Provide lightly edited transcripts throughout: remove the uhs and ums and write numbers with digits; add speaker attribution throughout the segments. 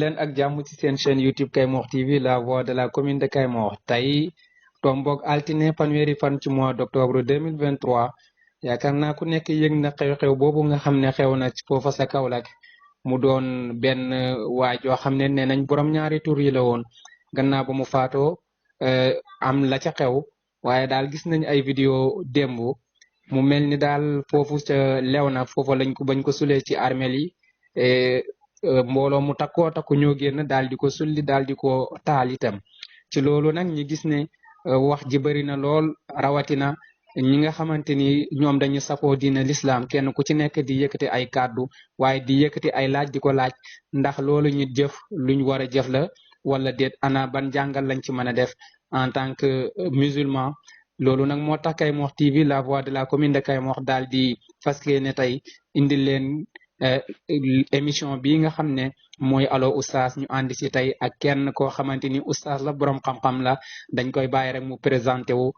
Speaker 1: leen ak jàmm ci seen chaîne YouTube Kaymoor TV la voix de la commune de Kaymoor tey tomboog altine fanweeri fan ci mois d'octobre 2023 yaakaar naa ku nekk yëg na xew-xew boobu nga xam ne xew na foofa sa Kaolack mu doon benn waay joo xam ne nee nañ borom ñaari tur yi la woon gannaaw ba mu faatoo am la ca xew waaye daal gis nañ ay vidéo démb mu mel ni daal foofu ca Léona foofa lañ ko bañ ko sulee ci armeel yi mbooloo mu takkoo takku ñoo génn daal di ko sulli daal di ko taal itam ci loolu nag ñi gis ne wax ji bëri na lool rawatina ñi nga xamante ni ñoom dañu safoo diina l'islam kenn ku ci nekk di yëkkati ay kàddu waaye di yëkkati ay laaj di ko laaj ndax loolu ñu jëf luñ war a jëf la wala déet ana ban jàngal lañ ci mën a def en tant que musulman loolu nag moo tax Kaymoor TV la voix de la commune de Kaymoor daal di fas yéene tey indi leen émission bi nga xam ne mooy allo oustaz ñu ànd si tey ak kenn koo xamante ni oustaz la borom xam-xam la dañ koy bàyyi rek mu présenté wu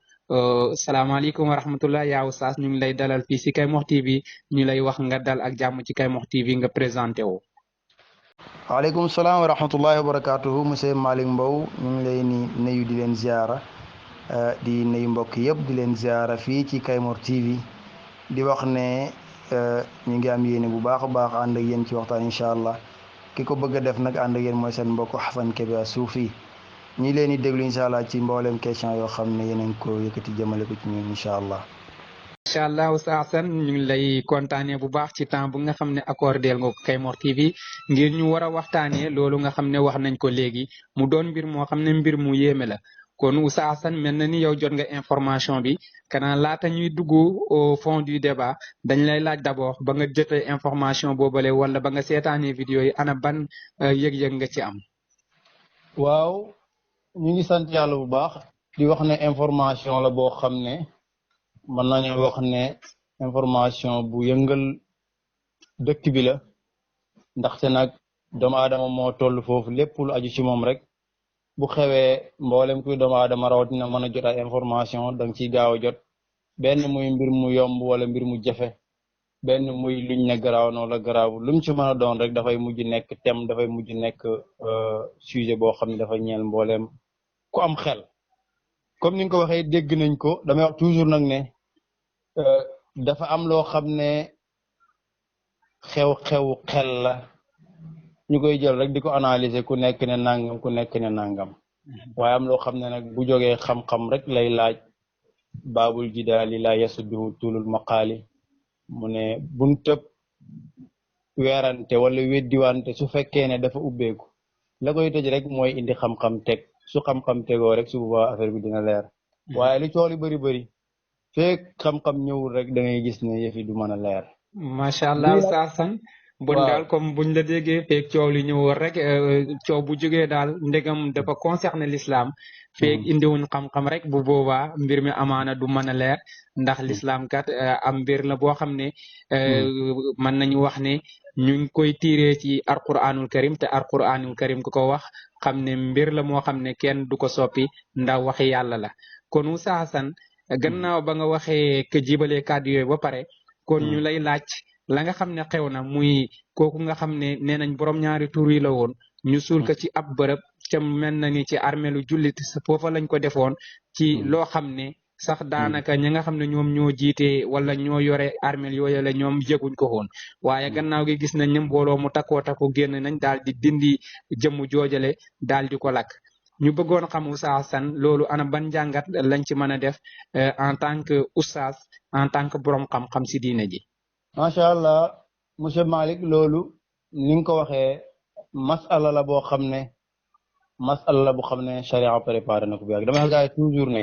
Speaker 1: salaamaaleykum wa rahmatullah yaa oustaz ñu ngi lay dalal fii si Kaymoor TV ñu lay wax nga dal ak jàmm ci Kaymoor TV nga présenté wu.
Speaker 2: waaleykum salaam wa rahmatullahi wa barakatuhu monsieur Malick Mbow ñu ngi lay nuyu di leen ziara di nuyu mbokk yëpp di leen ziara fii ci Kaymoor TV di wax ne ñu ngi am yéene bu baax a baax ànd ak yéen ci waxtaan incha allah ki ko bëgg a def nag ànd ak yéen mooy seen mbokk Xasan Kebe Suufi ñi leen di déglu incha allah ci mboolem question yoo xam ne yeneen ko yëkkati jëmale ko ci ñun incha allah.
Speaker 1: incha allah Oustaz Assane ñu ngi lay kontaanee bu baax ci temps bu nga xam ne accordé nga ko Kaymoor TV ngir ñu war a waxtaanee loolu nga xam ne wax nañ ko léegi mu doon mbir moo xam ne mbir mu yéeme la. kon Oustaz Assane mel na ni yow jot nga information bi kana laata ñuy dugg au fond du débat dañ lay laaj d'abord ba nga jotee information boobale wala ba nga seetaanee vidéo yi ana ban yëg-yëg nga ci am.
Speaker 2: waaw ñu ngi sant yàlla bu baax di wax ne information la boo xam ne mën nañu wax ne information bu yëngal dëkk bi la ndaxte nag doomu aadama moo toll foofu lépp lu aju ci moom rek. bu xewee mboolem kuy doomu aadama rawatina mën a jot ay information danga ciy gaaw a jot benn muy mbir mu yomb wala mbir mu jafe benn muy luñ ne garaaw na wala garaaw lu mu ci mën a doon rek dafay mujj nekk thème dafay mujj nekk sujet boo xam ne dafa ñeel mbooleem ku am xel comme ni nga ko waxee dégg nañ ko damay wax toujours nag ne dafa am loo xam ne xew-xewu xel la ñu koy jël rek di ko analyser ku nekk ne nangam ku nekk ne nangam waaye am loo xam ne nag bu jógee xam-xam rek lay laaj baabul jidaali la yasudduhu tulul maqaali mu ne buntëb weerante wala weddiwante su fekkee ne dafa ubbeeku la koy tëj rek mooy indi xam-xam teg su xam-xam tegoo rek su boobaa affaire bi dina leer waaye lu cooli bëri fekk xam-xam ñëwul rek da ngay gis ne yëf yi du mën a leer.
Speaker 1: macha allah Oustaz Assane bon daal comme buñ la déggee feeg coow li ñëwoon rek coow bu jógee daal ndegam dafa concerné l'islam feeg indiwuñ xam-xam rek bu boobaa mbir mi amaana du mën a leer ndax l'islam kat am mbir la boo xam ne mën nañu wax ne ñu ngi koy tiiree ci alquranul karim te alquranul karim ku ko wax xam ne mbir la moo xam ne kenn du ko soppi ndax waxi yàlla la kon Oustaz Assane gannaaw ba nga waxee ke jibalee kàddu yooyu ba pare kon ñu lay laaj la nga xam ne xew na muy kooku nga xam ne nee nañ borom ñaari tur yi la woon ñu suul ko ci ab bërëb ca mel na ni ci armeelu jullit foofa lañ ko defoon ci loo xam ne sax daanaka ñi nga xam ne ñoom ñoo jiite wala ñoo yore armeel yooyu la ñoom yëguñ ko woon waaye gannaaw gi gis nañ ne mbooloo mu takkoo takku génn nañ daal di dindi jëmm joojale daal di ko lakk ñu bëggoon xam Oustaz Assane loolu ana ban njàngat lañ ci mën a def en tant que oustaz en tant que borom xam-xam si diine ji.
Speaker 2: macha allah monsieur Malick loolu ni nga ko waxee masala la boo xam ne charia préparé na ko bu yàgg dama wax gars yi toujours ne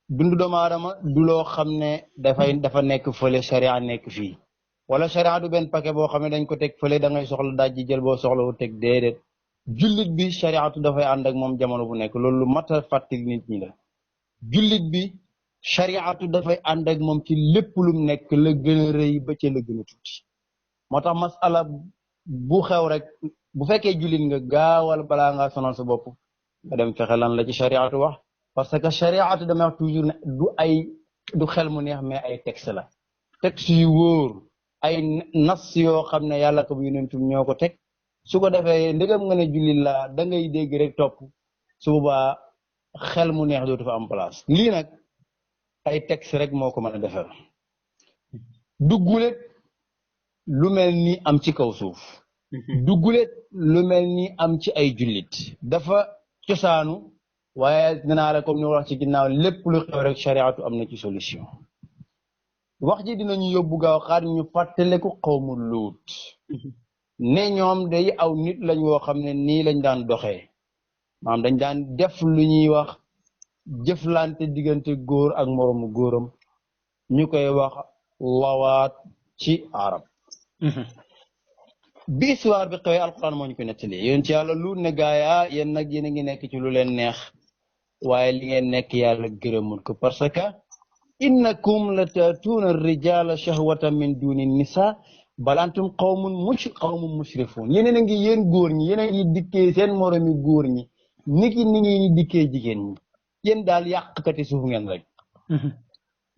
Speaker 2: dundu doomu aadama du loo xam ne dafa nekk fële charia nekk fii wala charia du benn paquet boo xam ne dañ ko teg fële da ngay soxla daaj ji jël boo soxla wu teg déedéet jullit bi chariatu dafay ànd ak moom jamono bu nekk loolu lu mat a fàttali nit ñi la jullit bi chariatu dafay ànd ak moom ci lépp lum nekk la gën a rëy ba ca la gën a tuuti moo tax masala bu xew rek bu fekkee jullit nga gaawal balaa ngaa sonal sa bopp nga dem fexe lan la ci chariatu wax parce que chariatu dama wax toujours ne du xel mu neex mais ay texte la texte yu wóor ay nas yoo xam ne yàlla ko bu yonentum ñoo ko teg su ko defee ndegam nga ne jullit laa da ngay dégg rek topp su boobaa xel mu neex dootu fa am place lii nag ay texte rek moo ko mën a defar duggulet lu mel ni am ci kaw suuf duggulet lu mel ni am ci ay jullit dafa cosaanu waaye dinaa la comme ni wax ci ginnaaw lépp lu xew rek chariatu am na ci solution wax ji dinañu yóbbu gaaw xaar ñu fàttaleku xawmu luut ne ñoom day aw nit lañ woo xam ne nii lañ daan doxee maanaam dañ daan def lu ñuy wax jëflante diggante góor ak moroomu góoram ñu koy wax lawaat ci arab bi histoire bi xewee alquran moo ñu ko nettali yéen ci yàlla lu ne gaaya yéen nag yéen a ngi nekk ci lu leen neex waaye li ngeen nekk yàlla gërëmul ko parce que innakum la taatuuna rijala shahwatan min duni nisa bal antum qawmun mushrifun yeneen a ngi yéen góor ñi yéen a ngi dikkee seen moromi góor ñi niki ni ngi dikkee jigéen ñi yéen daal yàqkati suuf ngeen rek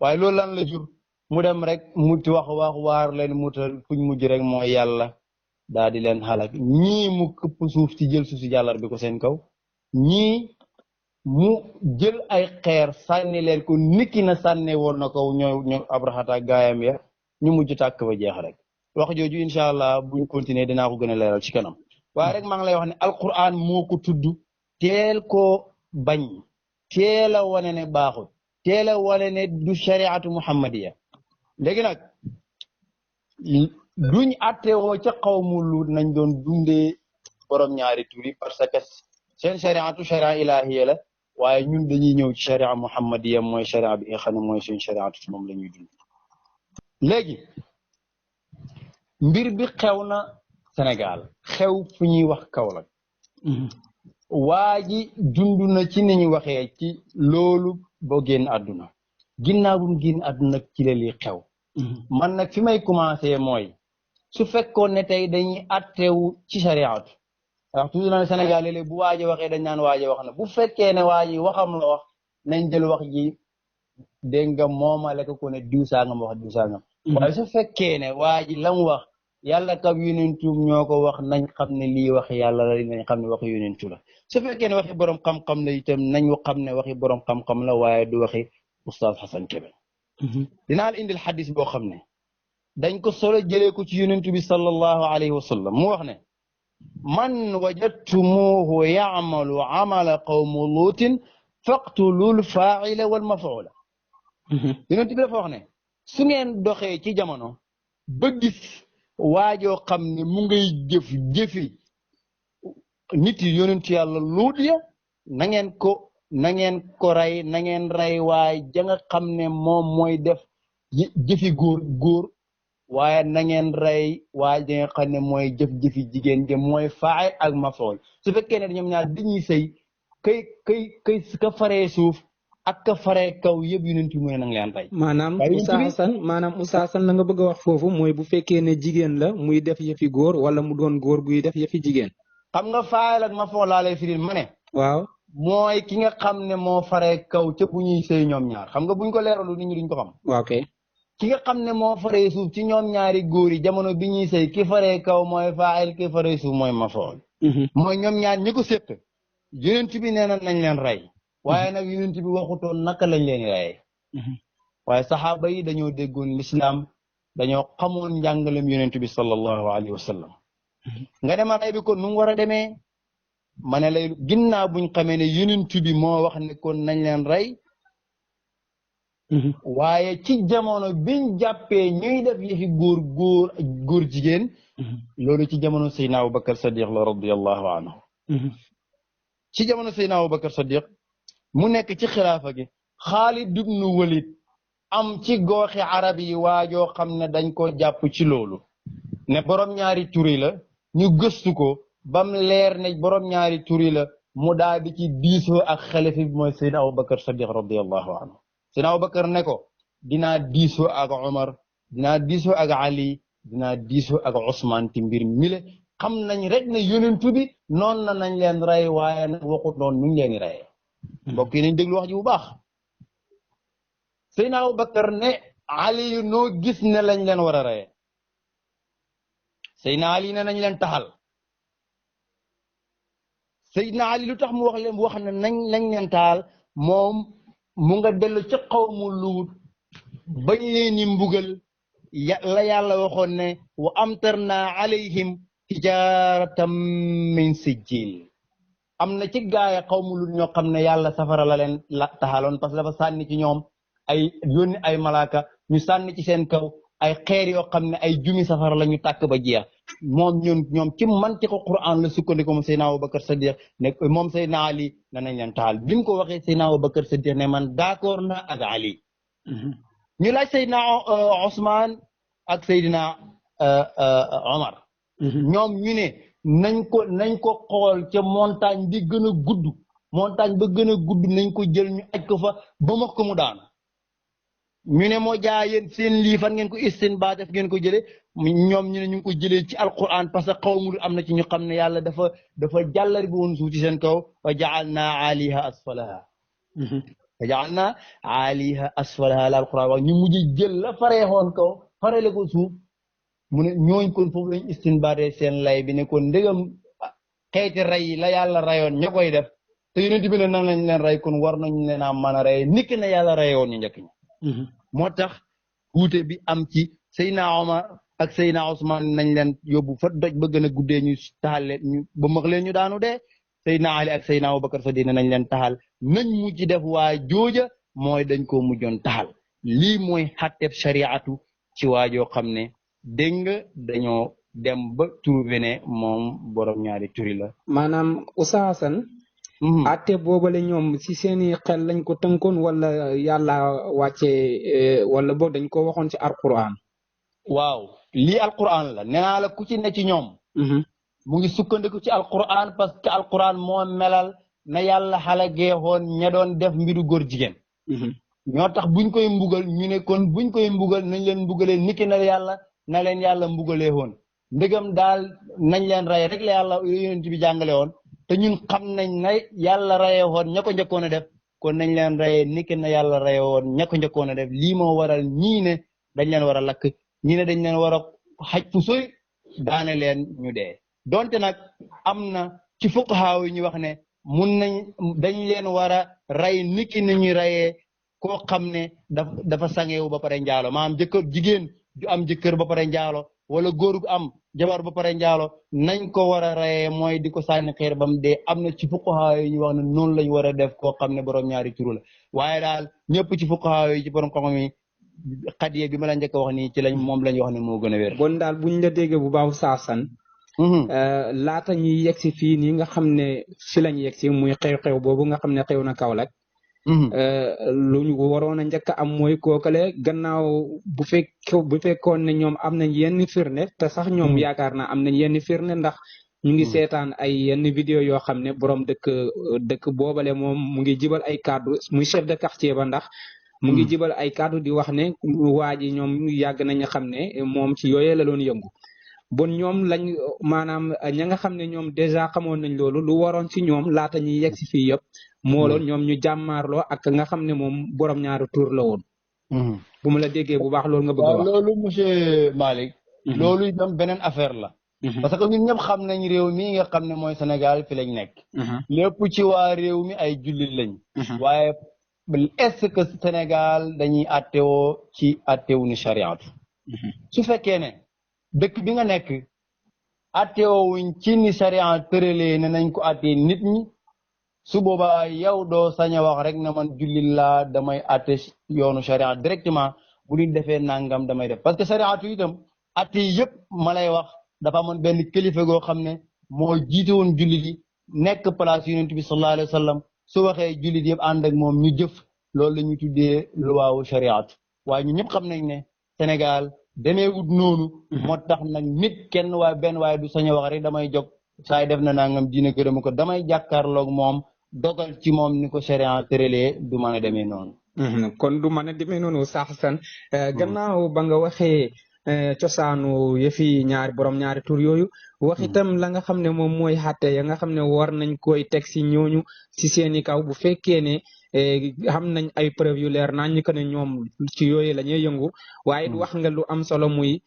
Speaker 2: waaye loolu lan la jur mu dem rek mu wax waar leen mutal fuñ mujj rek mooy yàlla daa di leen xalak ñii mu këpp suuf ci jël suuf si jàllar bi ko seen kaw ñii mu jël ay xeer sànni leen ko niki na sànne woon na ko ñoo abrahata gaayam ya ñu mujj tàkk ba jeex rek wax jooju incha allah buñ continuer dinaa ko gën a leeral ci kanam waaye rek maa ngi lay wax ne alquran moo ko tudd teel koo bañ teel a wane ne baaxul teel a wane ne du shariatu muhammadiya léegi nag duñ attewoo ca xawmu luut nañ doon dundee borom ñaari tur yi parce que seen shariatu sharia ilahiya la waaye ñun dañuy ñëw ci sharia muhammadiya mooy sharia bi nga xam ne mooy suñ shariatu ci moom la ñuy dund léegi mbir bi xew na Sénégal xew fu ñuy wax Kaolack waa ji dund na ci ni ñu waxee ci loolu ba génn àdduna ginnaaw bu mu génn àdduna ci la li xew man nag fi may commencé mooy su fekkoon ne tey dañuy attewu ci shariatu wax toujours na Sénégal léeg-léeg bu waaji waxee dañ naan waaji wax na bu fekkee ne waaji waxam la wax nañ jël wax ji dégg nga moomale ko ne diw sangam wax diw sangam waaye su fekkee ne waaji lam wax yàlla kab yonentu ñoo ko wax nañ xam ne lii wax yàlla la nañ xam ne wax yonentu la su fekkee ne waxi borom xam-xam la itam nañ xam ne waxi borom xam-xam la waaye du waxi Oustaz Hassan Kébé dinaa la indil xadis boo xam ne dañ ko solo jëlee ko ci yonentu bi sallallahu alayhi wa sallam mu wax ne man wajadtumuhu ya'malu amala qawmu luutin faqtulul faa'ila wal maf'ula yonentu bi dafa wax ne su ngeen doxee ci jamono ba gis waajoo xam ne mu ngay jëfi nit yi yonentu yàlla luut ya na ngeen ko rey na ngeen rey waaye ja nga xam ne moom mooy def jëfi góor waaye na ngeen rey waaye ja nga xam ne mooy jëf-jëfi jigéen ja mooy faay ak mafool su fekkee ne ñoom ñaar dañuy sëy kay ka faree suuf ak ka faree kaw yëpp yonent mu ne nang leen rey
Speaker 1: maanaam Oustaz Hassan la nga bëgg a wax foofu mooy bu fekkee ne jigéen la muy def yëfi góor wala mu doon góor guy def yëfi jigéen
Speaker 2: xam nga faayal ak mafool laa lay firil ma ne
Speaker 1: waaw
Speaker 2: mooy ki nga xam ne moo faree kaw ca bu ñuy sëy ñoom ñaar xam nga buñ ko leeralu nit ñi duñ ko xam
Speaker 1: waaw kay
Speaker 2: ki nga xam ne moo faree suuf ci ñoom ñaari góor yi jamono bi ñuy sëy ki faree kaw mooy faayil ki faree suuf mooy mafool mooy ñoom ñaar ñi ko séq yonent bi nee na nañ leen rey waaye nag yonent bi waxutoon naka lañ leen reyee waaye saxaaba yi dañoo déggoon lislaam dañoo xamoon njàngalem yonent bi sallallahu alayhi wa sallam nga dema rey bi kon nu mu war a demee ma ne lay ginnaaw buñ xamee ne yonent bi moo wax ne kon nañ leen rey waaye ci jamono biñ jàppee ñuy def yëfi góor jigéen loolu ci jamono Seydina Abubakar Sadiq la radiyallahu anhu ci jamono Seydina Abubakar Sadiq mu nekk ci xilaafa gi Xaalid ibnu Walid am ci gooxi arab yi waajoo xam ne dañ ko jàpp ci loolu ne borom ñaari turi la ñu gëstu ko bam leer ne borom ñaari turi la mu daal di ci diisoo ak xalifa bi mooy Seydina Abubakar Sadiq radiyallahu anhu Seydina Abubakar ne ko dinaa diisoo ak Omar dinaa diisoo ak Ali dinaa diisoo ak Ousmane ci mbir mile xam nañ rek ne yonentu bi noonu na nañ leen rey waaye nag waxut noonu nuñ leen reyee mbokk yi nañ déglu wax ji bu baax Seydina Abubakar ne Ali yu noo gis ne lañ leen war a reyee Seydina Ali ne nañ leen taxal Seydina Ali lu tax mu wax ne nañ leen taal moom mu nga dellu ci xawmu Luut bañ leen ni mbugal la yàlla waxoon ne wa amtarna alayhim hijaratan min sijjil am na ci gaaya xawmu Luut ñoo xam ne yàlla safara la leen la taxaloon parce que dafa sànni ci ñoom ay yónni ay malaaka ñu sànni ci seen kaw ay xeer yoo xam ne ay jumi safara la ñu tàkk ba jeex ñoom ci mantiqu Qur'an la sukkandiku moom Seydina Abubakar Sadiq ne moom Seydina Ali ne nañ leen taal bi mu ko waxee Seydina Abubakar Sadiq ne man d'accord na ak Ali ñu laaj Seydina Ousmane ak Seydina Omar ñoom ñu ne nañ ko xool ca montagne bi gën a gudd montagne ba gën a gudd nañ ko jël ñu aj ko fa ba ma ko mu daan ñu ne moo jaa yéen seen lii fan ngeen ko istinbaat def ngeen ko jëlee ñoom ñu ne ñu ngi ko jëlee ci alquran parce que xawmul am na ci ñu xam ne yàlla dafa jàllar bi woon suuf ci seen kaw wa ja'alna aliha asfalaha wa ja'alna aliha asfalaha la alquran wax ñu mujj jël la fareexoon kaw farele ko suuf mu ne ñooñ kon foofu lañ istinbaatee seen lay bi ne kon ndegam xeeti rey la yàlla rayoon ña koy def te yonent bi ne nan lañ leen rey kon war nañ leen a mën a rey niki ne yàlla rayoon ñu njëkk ñi moo tax wuute bi am ci Seydina Omar ak Seydina Ousmane nañ leen yóbbu fa doj ba gën a guddee ñu taxal leen ñu ba max leen ñu daanu dee Seydina Ali ak Seydina Abubakar Sadiq nañ leen taxal nañ mujj def waa jooja mooy dañ koo mujjoon taxal lii mooy xàtteeb shariatu ci waajoo xam ne dégg nga dañoo dem ba trouvé ne moom borom ñaari turi la
Speaker 1: maanaam Oustaz Assane atte boobale ñoom si seeni xel lañ ko tënkoon wala yàlla wàccee wala boog dañ ko waxoon ci alquran
Speaker 2: waaw lii alquran la nee naa la ku ci ne ci ñoom mu ngi sukkandiku ci alquran parce que alquran moo melal na yàlla xala geexoon ña doon def mbiru góor jigéen ñoo tax buñ koy mbugal ñu ne kon buñ koy mbugal nañ leen mbugalee niki na leen yàlla mbugalee woon ndegam daal nañ leen rey rek la yàlla yonent bi jàngale woon te ñun xam nañ na yàlla rayee woon ña ko njëkkoon a def kon nañ leen rayee niki na yàlla rayee woon ña ko njëkkoon a def lii moo waral ñii ne dañ leen war a lakk ñii ne dañ leen war a xaj fu sooy daane leen ñu dee donte nag am na ci fuqahaa yi ñu wax ne dañ leen war a rey niki ni ñu rayee koo xam ne dafa sangewu ba pare njaalo maanaam jigéen ju am jëkkër ba pare njaalo wala góor gu am jabar ba pare njaalo nañ ko war a rayee mooy di ko sànni xeer ba mu dee am na ci fuqahaa yi ñu wax ne noonu lañ war a def koo xam ne borom ñaari turu la waaye daal ñëpp ci fuqahaa yi ci borom xam-xam yi xadiye bi ma la njëkk a wax nii ci moom lañ wax ne moo gën a wér.
Speaker 1: bon daal buñ la déggee bu baax Oustaz Assane laata ñuy yegsi fii nii nga xam ne fi lañ yegsi muy xew-xew boobu nga xam ne xew na Kaolack lu ñu waroon a njëkk a am mooy kookale gannaaw bu fekkoon ne ñoom am nañ yenn firnde te sax ñoom yaakaar naa am nañ yenn firnde ndax ñu ngi seetaan ay yenn vidéo yoo xam ne borom dëkk boobale moom mu ngi jibal ay kaddu muy chef de quartier ba ndax mu ngi jibal ay kaddu di wax ne waa ji ñoom yàgg nañu xam ne moom ci yooyee la doon yëngu bon ñoom lañ maanaam ña nga xam ne ñoom dèjà xamoon nañ loolu lu waroon ci ñoom laata ñuy yegg si fii yëpp moo loon ñoom ñu jàmmaarloo ak nga xam ne moom borom ñaari tur la woon bu ma la déggee bu baax loolu nga bëgg a wax
Speaker 2: loolu monsieur Malick loolu itam beneen affaire la parce que ñun ñëpp xam nañ réew mi nga xam ne mooy Sénégal fi lañ nekk lépp ci waa réew mi ay jullit lañ waaye est-ce que Sénégal dañuy attewoo ci attewu ni chariatu su fekkee ne dëkk bi nga nekk attewoowuñ ci ni charia tëralee ne nañ ko attee nit ñi su boobaa yow doo sañ a wax rek na man jullit laa damay atte yoonu charia directement bu ñu defee nangam damay def parce que chariatu itam atte yi yëpp ma lay wax dafa amoon benn kilifa goo xam ne moo jiite woon jullit yi nekk place yonent bi sallallahu alayhi wa sallam su waxee jullit yëpp ànd ak moom ñu jëf loolu la ñuy tuddee luwaawu chariatu waaye ñu ñëpp xam nañ ne Sénégal demeewut noonu moo tax nag nit kenn benn waaye du sañ a wax rek damay jóg saay def na nangam diina gërëm ko damay jàkkaarloog moom dogal ci moom ni ko sharia tëralee du mën a demee noonu
Speaker 1: kon du mën a demee noonu Oustaz Assane gannaaw ba nga waxee cosaanu yëfi borom ñaari tur yooyu wax itam la nga xam ne moom mooy xàtte ya nga xam ne war nañ koy teg si ñooñu si seeni kaw bu fekkee ne xam nañ ay preuve yu leer nañ ñu ko ne ñoom ci yooyu la ñuy yëngu waaye wax nga lu am solo muy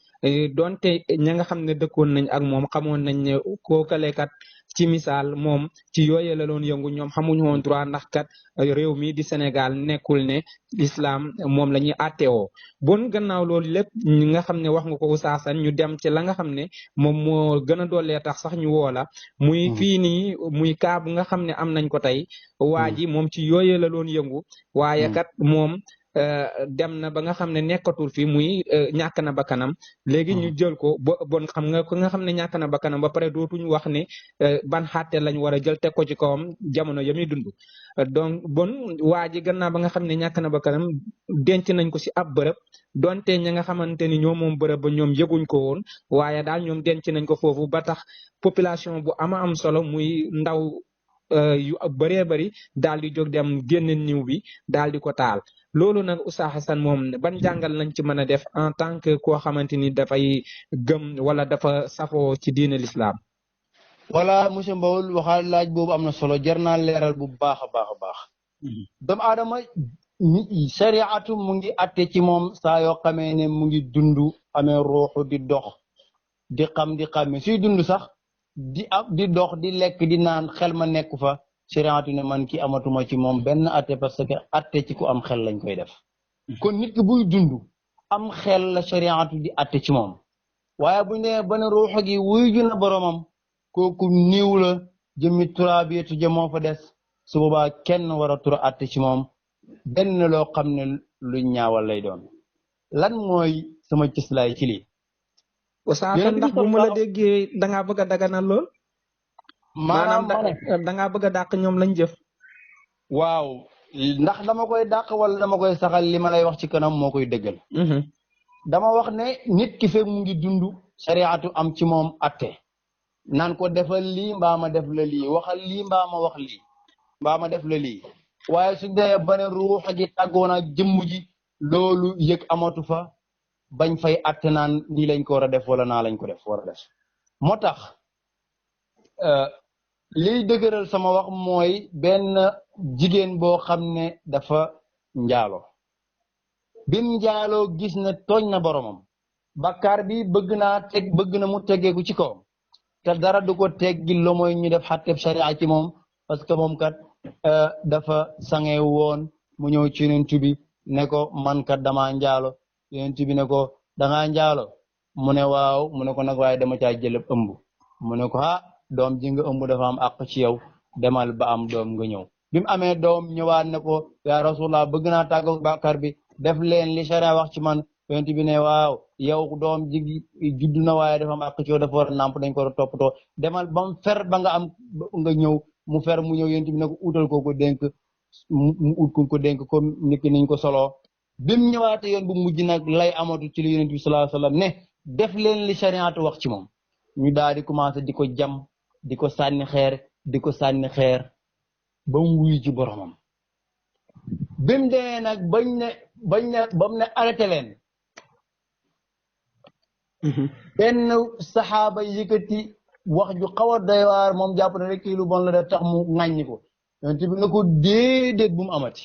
Speaker 1: donte ña nga xam ne dëkkoon nañ ak moom xamoon nañ ne kookalekat ci misaal moom ci yooye la doon yëngu ñoom xamuñu woon droit ndax kat réew mi di Sénégal nekkul ne l'islam moom la ñuy àtteewoo bon gannaaw loolu lépp ñi nga xam ne wax nga ko Oustaz Assane ñu dem ci la nga xam ne moom moo gën a doolee tax sax ñu woo la muy fii nii muy cas bu nga xam ne am nañ ko tey waa ji moom ci yooye la doon yëngu waaye kat moom dem na ba nga xam ne nekkatul fi muy ñàkk na bakkanam léegi ñu jël ko ba bon xam nga ko nga xam ne ñàkk na bakkanam ba pare dootuñu wax ne ban xàtte lañ war a jël teg ko ci kawam jamono ya muy dund donc bon waa ji gannaaw ba nga xam ne ñàkk na bakkanam denc nañ ko si ab bërëb donte ña nga xamante ni ñoom moom bërëb ba ñoom yëguñ ko woon waaye daal ñoom denc nañ ko foofu ba tax population bu ama am solo muy ndaw yu bëree bëri daal di jóg dem génn niw bi daal di ko taal loolu nag Oustaz Assane moom ban jàngal lañ ci mën a def en tant que koo xamante ni dafay gëm wala dafa safoo ci diine l'islam.
Speaker 2: voilà monsieur Mbow waxal laaj boobu am na solo jar naa leeral bu baax a baax a baax. doomu aadama sariatu mu ngi atte ci moom saa yoo xamee ne mu ngi dund amee ruuxu di dox di xam di xàmme suy dund sax di dox di lekk di naan xel ma nekku fa. sariatu ne man ki amatuma ci moom benn atte parce que atte ci ku am xel lañ koy def kon nit ki buy dund am xel la sariatu di atte ci moom waaye buñ demee ba ne ruuxu gi wuy ju na boromam kooku niiw la jëmmi turaabiyetu ja moo fa des su boobaa kenn war a tura atte ci moom benn loo xam ne lu ñaawal lay doon lan mooy sama cëslaay ci lii
Speaker 1: Oustaz ndax bu mu la déggee dangaa bëgg a daganal lool maanaam dangaa bëgg a dàq ñoom lañ jëf
Speaker 2: waaw ndax dama koy dàq wala dama koy saxal li ma lay wax ci kanam moo koy dëggal dama wax ne nit ki fekk mu ngi dund sariatu am ci moom atte naan ko defal lii mbaa ma def la lii waxal lii mbaa ma wax lii mbaa ma def la lii waaye su dee ba ne ruux gi tàggoon ak jëmm ji loolu yëg amatu fa bañ fay atte naan nii lañ ko war a def wala naa lañ ko def war a def moo tax liy dëgëral sama wax mooy benn jigéen boo xam ne dafa njaalo bim njaaloo gis ne tooñ na boromam bakkaar bi bëgg na mu teggeeku ci kawam te dara du ko teggi lo mooy ñu def xatteb sharia ci moom parce que moom kat dafa sange woon mu ñëw ci yonent bi ne ko man kat dama njaalo yonent bi ne ko dangaa njaalo mu ne waaw mu ne ko nag waaye dama caa jëlëb ëmb mu ne ko doom ji nga ëmb dafa am àq ci yow demal ba am doom nga ñëw bi mu amee doom ñëwaat ne ko yaa rasulullah bëgg naa tàggoog bàkkaar bi def leen li sharia wax ci man yonent bi ne waaw yow doom ji judd na waaye dafa am àq ci yow dafa war a nàmp dañ ko war a toppatoo demal ba mu fer ba nga am nga ñëw mu fer mu ñëw yonent bi ne ko utal ko dénk mu ut ko dénk comme nit ki niñ ko soloo bi mu ñëwaatee yoon bu mujj nag lay amatu ci li yonent bi sallallahu alayhi wasallam ne def leen li shariatu wax ci moom ñu daal di commencé di ko jam di ko sànni xeer ba mu wuyu ci boromam bi mu demee nag ba mu ne arrêté leen benn saxaaba yëkkati wax ju xaw a doy waar moom jàpp ne rek kii lu bon la def tax mu ŋàññi ko yonent bi ne ko déedéet bu mu amati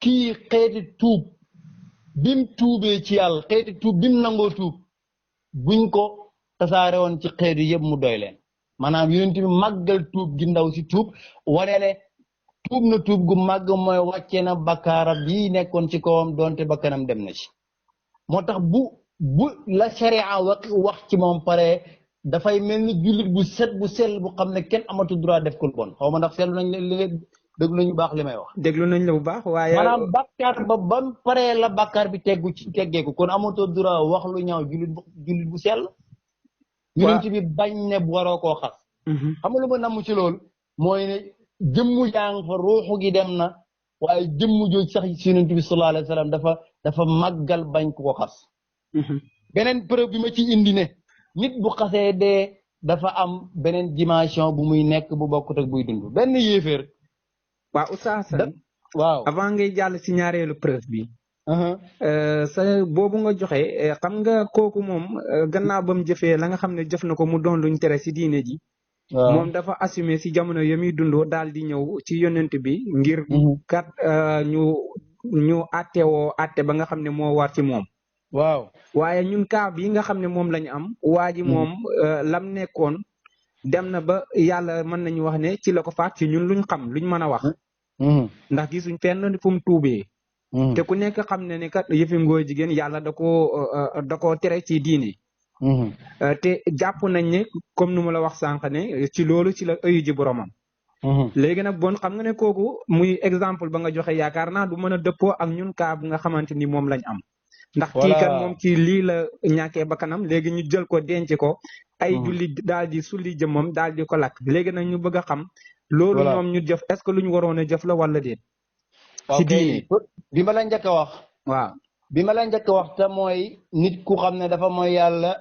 Speaker 2: kii xeeti tuub bim tuubee ci yàlla xeeti tuub bim nangoo tuub buñ ko tasaare woon ci xeetu yëpp mu doy leen maanaam yonent bi màggal tuub gi ndaw si tuub waneele tuub na tuub gu màgg mooy wàccee na bakkaara bii nekkoon ci kawam doonte bakkanam dem na ci moo tax bu la sharia wax ci moom pare dafay mel ni jullit bu set bu sell bu xam ne kenn amatu droit def ko lu bon xaw ma ndax seetlu nañ li déglu nañu baax li may wax.
Speaker 1: déglu nañ la bu baax waaye.
Speaker 2: maanaam bakkaar ba mu paree la bakkaar bi teggeeku kon amatoo droit wax lu ñaaw jullit bu sell. waaw yonent bi bañ ne waroo koo xas. xam nga lu ma namm ci loolu. mooy ne jëmmu yaa ngi fa ruuxu gi dem na waaye jëmmu jooj sax ci yonent bi sallallahu alayhi wa sallam dafa màggal bañ ko xas. beneen preuve bi ma ci indi ne nit bu xasee dee dafa am beneen dimension bu muy nekk bu bokkut ak buy dund benn yéeféer.
Speaker 1: waaw Oustaz Assane
Speaker 2: waaw
Speaker 1: avant ngay jàll ci ñaareelu preuve bi sa boobu nga joxe xam nga kooku moom gannaaw ba mu jëfee la nga xam ne jëf na ko mu doon luñ tere ci diine ji moom dafa assumé ci jamono ya muy dundoo daal di ñëw ci yonent bi ngir kat ñu attewoo atte ba nga xam ne moo war ci moom waaw waaye ñun cas bi nga xam ne moom lañu am waa ji moom lam nekkoon dem na ba yàlla mën nañu wax ne ci la ko faat ci ñun luñ xam luñ mën a wax ndax gisuñ fenn fu mu tuubee te ku nekk xam ne ni kat yëfi ngóor jigéen yàlla da koo tere ci diine te jàpp nañ ne comme nu ma la wax sànq ne ci loolu ci la ëyu ji boromam léegi nag bon xam nga ne kooku muy exemple ba nga joxe yaakaar naa du mën a dëppoo ak ñun kaa bu nga xamante ni moom lañ am ndax kii kat moom ci lii la ñàkkee bakkanam léegi ñu jël ko denc ko ay julli daal di sulli jëmmam daal di ko lakk léegi nag ñu bëgg a xam loolu ñoom ñu jëf est-ce que lu ñu waroon a jëf la wala déet ci diine
Speaker 2: bi ma la njëkk a wax
Speaker 1: waaw
Speaker 2: bi ma la njëkk a wax te mooy nit ku xam ne dafa mooy yàlla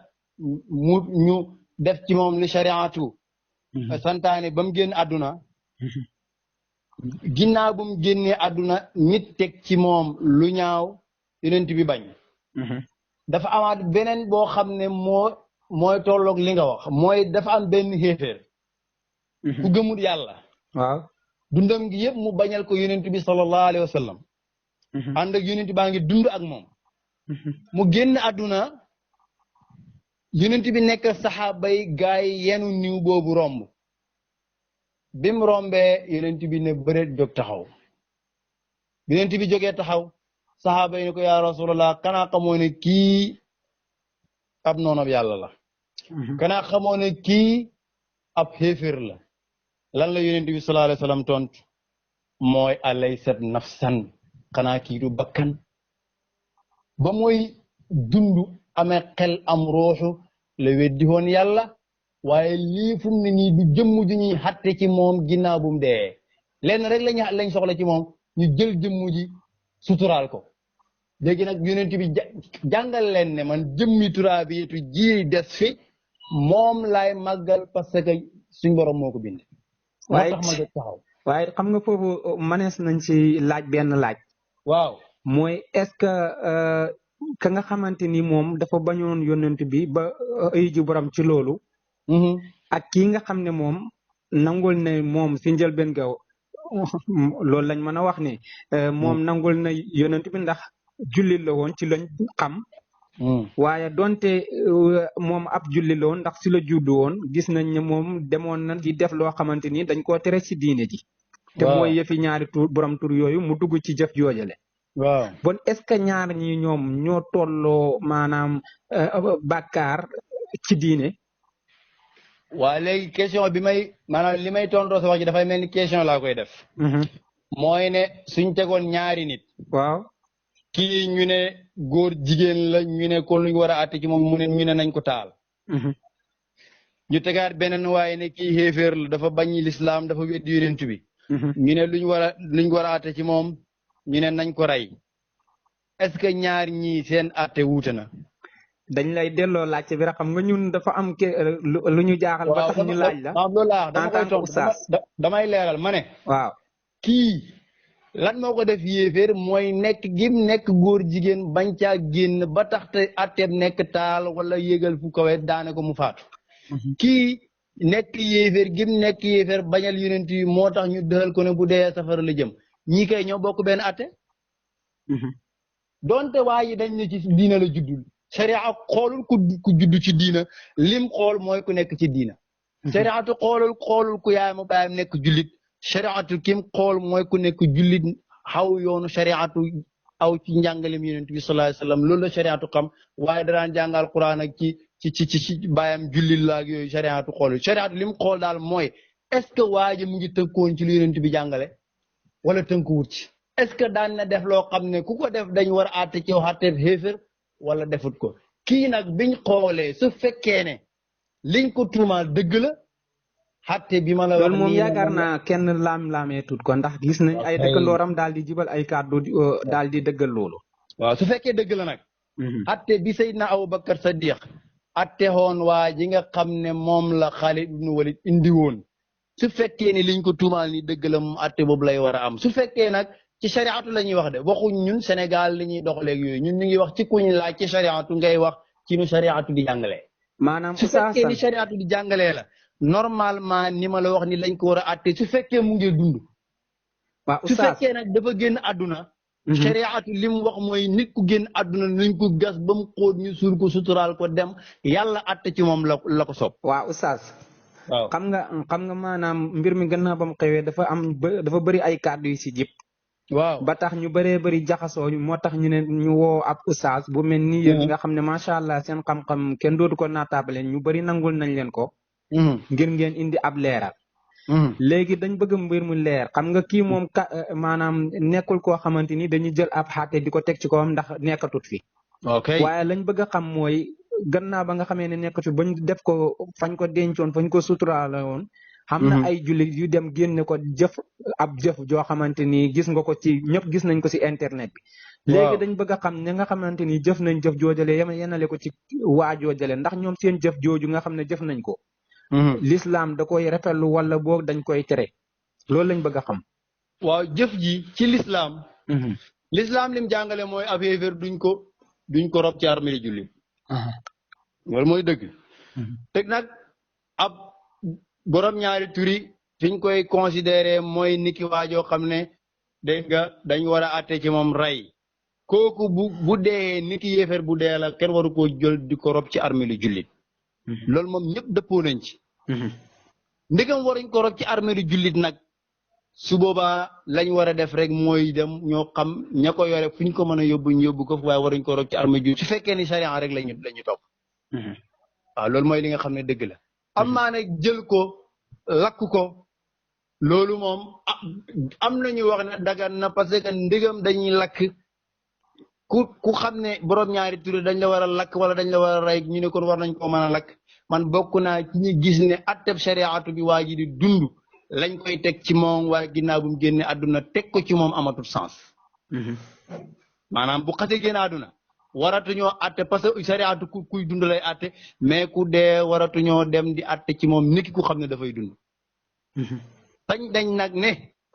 Speaker 2: ñu def ci moom li shariatu santaane ba mu génn àdduna ginnaaw bu mu génnee àdduna nit teg ci moom lu ñaaw yonent bi bañ dafa amaat beneen boo xam ne mooy tolloog li nga wax mooy dafa am benn xéeféer ku gëmul yàlla
Speaker 1: waaw
Speaker 2: dundam gi yëpp mu bañal ko yonent bi sallallahu alayhi wa sallam ànd ak yonent baa ngi dund ak moom mu génn àdduna yonent bi nekk saxaaba yi gaa yi yenu niw boobu romb bi mu rombee yonent bi ne bëreet jóg taxaw bi yonent bi jógee taxaw saxaaba yi ne ko yaa rasulallah kanaa xamoo ne kii ab noonab yàlla la kanaa xamoo ne kii ab xéeféer la lan la yonent bi sallallahu alayhi wa sallam tontu mooy alaysat nafsan xanaa kii du bakkan ba mooy dund amee xel am ruuxu la weddi woon yàlla waaye lii fu mu ne nii du jëmm ju ñuy xatte ci moom ginnaaw bu mu dee lenn rek lañ soxla ci moom ñu jël jëmm ji suturaal ko léegi nag yonent bi jàngal leen ne man jëmmi turaabiyetu ji des fi moom laay màggal parce que suñ borom moo ko bind.
Speaker 1: waaye
Speaker 2: moo tax ma jóg taxaw.
Speaker 1: waaye xam nga foofu manees nañ ci laaj benn laaj.
Speaker 2: waaw
Speaker 1: mooy est-ce que ka nga xamante ni moom dafa bañoon yonent bi ba ay ji borom ci loolu. ak kii nga xam ne moom nangul ne moom si njëlbeen gaw loolu lañ mën a wax ni moom nangul na yonent bi ndax jullit la woon ci lañ xam. waaye donte moom ab jullit la woon ndax si la juddu woon gis nañ ne moom demoon na di def loo xamante ni dañ koo tere ci diine ji. te mooy yëfi ñaari tur borom tur yooyu mu dugg ci jëf joojale.
Speaker 2: waaw
Speaker 1: bon est-ce que ñaar ñi ñoom ñoo tolloo maanaam bàkkaar ci diine.
Speaker 2: waaw léegi question bi may maanaam li may tontoo sa wax ji dafay mel ni question laa koy def. mooy ne suñ tegoon ñaari nit.
Speaker 1: waaw
Speaker 2: kii ñu ne góor jigéen la ñu ne kon lu ñu war a àtte ci moom mu ne ñu ne nañ ko taal. ñu tegaat beneen waaye ne kii xéeféer la dafa bañ lislaam dafa weddi yonent bi. ñu ne luñ war a àtte ci moom ñu ne nañ ko rey est-ce que ñaar ñii seen àtte wuute na.
Speaker 1: dañ lay delloo laajte bi rek xam nga ñun dafa am lu ñu jaaxal. ba tax ñu laaj la
Speaker 2: waaw loolu laa dama koy tontu damay leeral ma ne.
Speaker 1: waaw
Speaker 2: kii lan moo ko def yéeféer mooy nekk gim nekk góor jigéen bañ caa génn ba tax te àtteeb nekk taal wala yégal fu kawe daane ko mu faatu. kii nekk yéeféer gim nekk yéeféer bañal yonent yi moo tax ñu dëxal ko ne bu dee safara la jëm ñii kay ñoo bokk benn àtte. donte waa yi dañ ne ci diina la juddul. sharia xoolul ku judd ci diina lim xool mooy ku nekk ci diina. shariatu xoolul ku yaayam baayam nekk jullit. shariatu kim xool mooy ku nekk jullit xaw yoonu shariatu aw ci njàngalem yonent bi sallallahu alayhi wasallam loolu la shariatu xam waaye daraan jàngal quran ak ci baayam jullit la ak yooyu shariatu xoolul shariatu lim xool daal mooy est-ce que waa ji mu ngi tënkoon ci lu yonent bi jàngale wala tënkuwut ci est-ce que daan na def loo xam ne ku ko def dañ war a àtte ci àtte xéefér wala defut ko kii nag biñ xoolee su fekkee ne liñ ko tuumaal dëgg la xatte bi ma la wax
Speaker 1: loolu moom yaakaar naa kenn laam-laamee tut ko ndax gis nañ ay dëkkandooram daal di jibal ay kàddu daal di dëggal loolu.
Speaker 2: waaw su fekkee dëgg la nag. xatte bi Seydina Abubakar Sadiq xatte xoon waa ji nga xam ne moom la Xaalid ibnu Walid indi woon su fekkee ne liñ ko tuumaal ni dëgg la moom xatte boobu lay war a am su fekkee nag. ci shariatu la ñuy wax de waxuñ ñun Sénégal li ñuy doxaleeg yooyu ñun ñu ngi wax ci kuñ laaj ci shariatu ngay wax ci nu shariatu di jàngalee.
Speaker 1: maanaam
Speaker 2: su fekkee ni shariatu di jàngalee la normalement ni ma la wax ni lañ ko war a àtte su fekkee mu ngi dund.
Speaker 1: waaw
Speaker 2: su fekkee nag dafa génn àdduna. shariatu li mu wax mooy nit ku génn àdduna nañ ko gas ba mu xóot ñu suul ko suturaal ko dem yàlla àtte ci moom la ko sopp.
Speaker 1: waaw oustaz
Speaker 2: waaw
Speaker 1: xam nga maanaam mbir mi gannaaw ba mu xewee dafa bëri ay kàddu yu si jib
Speaker 2: waaw
Speaker 1: ba tax ñu bëree bëri jaxasoo moo tax ñu ne ñu woo ab oustaz bu mel ni yéen nga xam ne macha allah seen xam-xam kenn dootu ko naataable ñu bëri nangul nañ leen ko ngir ngeen indi ab leeral léegi dañ bëgg mbir mu leer xam nga kii moom maanaam nekkul koo xamante ni dañuy jël ab xaate di ko teg ci kawam ndax nekkatut fi
Speaker 2: ok
Speaker 1: waaye lañ bëgg a xam mooy gannaaw ba nga xamee ne nekkatut bañ def ko fañ ko dencoon fañ ko suturaale woon xam na ay jullit yu dem génne ko ab jëf joo xamante ni gis nga ko ci ñëpp gis nañ ko ci internet bi léegi dañ bëgg a xam ñi nga xamante ni jëf nañ jëf joojale yenale ko ci waa joojale ndax ñoom seen jëf jooju nga xam ne jëf nañ ko l'islam da koy rafetlu wala boog dañ koy tere loolu lañ bëgg a xam
Speaker 2: waaw jëf ji ci l'islam l'islam lim jàngale mooy ab yéeféer duñ ko rob ci armée jullit loolu mooy dëgg teg nag ab borom ñaari turi fiñ koy considéré mooy niki waajoo xam ne dégg nga dañ war a àtte ci moom rey kooku bu dee niki yéeféer bu dee la kenn waru koo jël di ko rob ci armée lu jullit loolu moom ñëpp dëppoo nañ ci ndigam waruñ ko rob ci armée lu jullit nag su boobaa lañ war a def rek mooy dem ñoo xam ña ko yore fu ñu ko mën a yóbbu ñu yóbbu ko waaye waruñ ko rob ci armée jullit su fekkee ni charia rek lañu topp waaw loolu mooy li nga xam ne dëgg la am maa ne jël ko lakk ko loolu moom am nañu wax ne dagan na parce que ndigam dañuy lakk ku xam ne borom ñaari tur dañ la war a lakk wala dañ la war a rey ñu ne kon war nañ koo mën a lakk man bokk naa ci ñi gis ne atteb shariatu bi waa ji di dund lañ koy teg ci moom waaye ginnaaw bu mu génne àdduna teg ko ci moom amatul sens maanaam bu xasee génne àdduna waratuñoo atte parce que shariatu kuy dund lay atte mais ku dee waratuñoo dem di atte ci moom niki ku xam ne dafay dund sañ dañ nag ne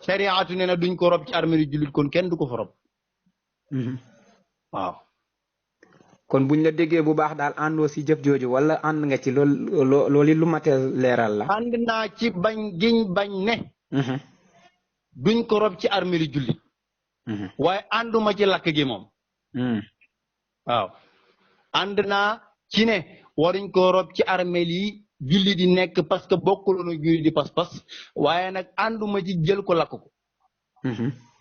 Speaker 2: shariatu ne na duñ ko rob ci armée yu jullit kon kenn du ko fa rob waaw
Speaker 1: kon buñ la déggee bu baax daal àndoo si jëf jooju wala ànd nga ci loolu lu matee leeral la
Speaker 2: ànd naa ci bañ giñ bañ ne duñ ko rob ci armée yu jullit waaye ànduma ci lakk gi moom waaw ànd naa ci ne waruñ ko rob ci armée yi julli di nekk parce que bokkuloon julli di pas-pas waaye nag ànduma ci jël ko lakk ko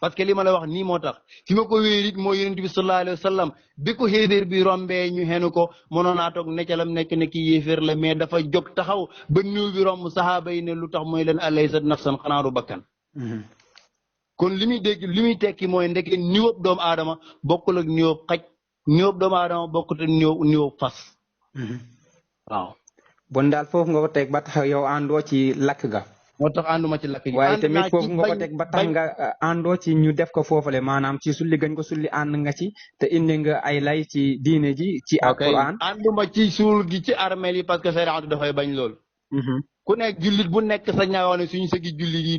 Speaker 2: parce que li ma la wax nii moo tax fi ma ko wéerit mooy yonent bi sallallahu alayhi wa sallam bi ko xéeféer bi rombee ñu xenu ko mënoon naa toog neccalam nekk ne ki yéeféer la mais dafa jóg taxaw ba niw bi romb saxaaba yi ne lu tax mooy leen alaysat nafsan xanaa du bakkan kon li muy dégg li muy tekki mooy ndeke niwëb doomu aadama bokkul ak niwëb xaj niwëb doomu aadama bokkut ak niwëb fas waaw
Speaker 1: bon daal foofu nga ko teg ba tax yow àndoo ci lakk ga
Speaker 2: moo tax ànduma ci lakk gi
Speaker 1: waaye tamit foofu nga ko teg ba tax nga àndoo ci ñu def ko foofale maanaam ci sulli gañ ko sulli ànd nga ci te indi nga ay lay ci diine ji ci alquran
Speaker 2: ànduma ci suul gi ci armeel yi parce que shariatu dafay bañ lool ku nekk jullit bu nekk sa ñaaw ne suñu sëgi jullit yi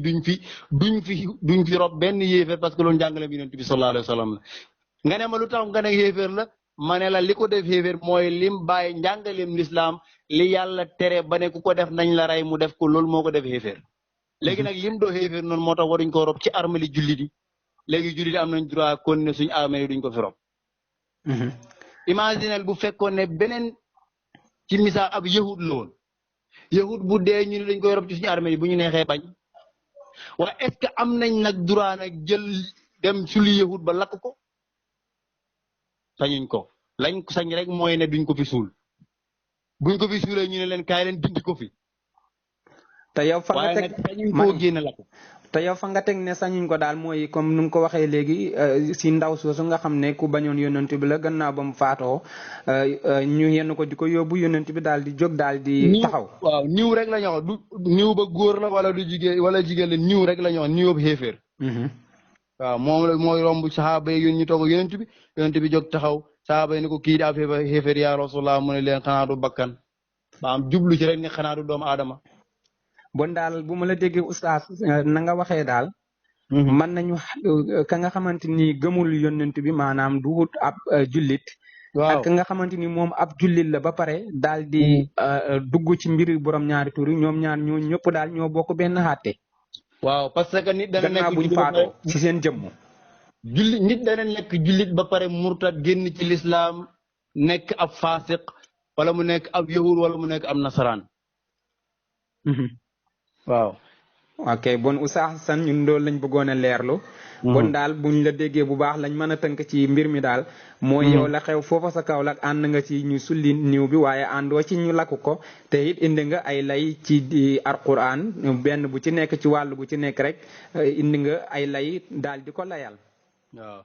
Speaker 2: duñ fi rob benn yéeféer parce que loolu njàngale bi yonent bi sallallahu alayhi wa sallam la nga ne ma lu tax nga ne yéeféer la ma ne la li ko def yéeféer mooy lim bàyyi njàngaleem lislaam li yàlla tere ba ne ku ko def nañ la rey mu def ko loolu moo ko def yéeféer léegi nag lim doo xéeféer noonu moo tax waruñ ko rob ci armée li jullit yi léegi jullit yi am nañ droit kon ne suñu armée yi duñ ko fi rob imaginel bu fekkoon ne beneen ci misaal ab yahud la woon yahud bu dee ñu ne dañ koy rob ci suñu armée yi bu ñu neexee bañ waaye est-ce que am nañ nag droit nag jël dem suli yahud ba lakk ko sañuñ ko lañ sañ rek mooy ne duñ ko fi suul buñ ko fi suulee ñu ne leen kaay leen dindi ko fi
Speaker 1: te yow fa nga teg
Speaker 2: koo génn la ko
Speaker 1: te yow fa nga teg ne sañuñ ko daal mooy comme nu nga ko waxee léegi si ndaw soosu nga xam ne ku bañoon yonent bi la gannaaw ba mu faatoo ñu yenn ko di ko yóbbu yonent bi daal di jóg daal di taxaw
Speaker 2: waaw niw rek la ñu wax du niw ba góor la wala du jigéen wala jigéen la niw rek la ñu wax niw ba xéeféer waaw moom la mooy romb saxaaba yi yón ñu toog yonent bi jóg taxaw saxaaba yi ne ko kii daa xéeféer yaa Rasulullah mu ne leen xanaa du bakkan ba am jublu ci rek ne xanaa du doomu aadama
Speaker 1: bon daal bu ma la déggee oustaz na nga waxee daal mën nañu ka nga xamante ni gëmul yonent bi maanaam du wut ab jullit ak ka nga xamante ni moom ab jullit la ba pare daal di dugg ci mbiri borom ñaari tur yi ñoom ñaar ñoo ñëpp daal ñoo bokk benn xàtte
Speaker 2: waaw parce que nit dana nekk
Speaker 1: buñ faatoo ci seen jëmm
Speaker 2: jullit nit dana nekk jullit ba pare murtad génn ci lislaam nekk ab faasiq wala mu nekk ab yahud wala mu nekk ab nasaraan waaw.
Speaker 1: ok bon Oustaz Assane ñun loolu lañ bëggoon a leerlu. bon daal buñ la déggee bu baax lañ mën a tënk ci mbir mi daal. mooy yow la xew foofa sa Kaolack ànd nga ci ñu sulli niw bi waaye àndoo ci ñu lakk ko te it indi nga ay lay ci di Alquran benn bu ci nekk ci wàll bu ci nekk rek indi nga ay lay daal di ko layal.
Speaker 2: waaw.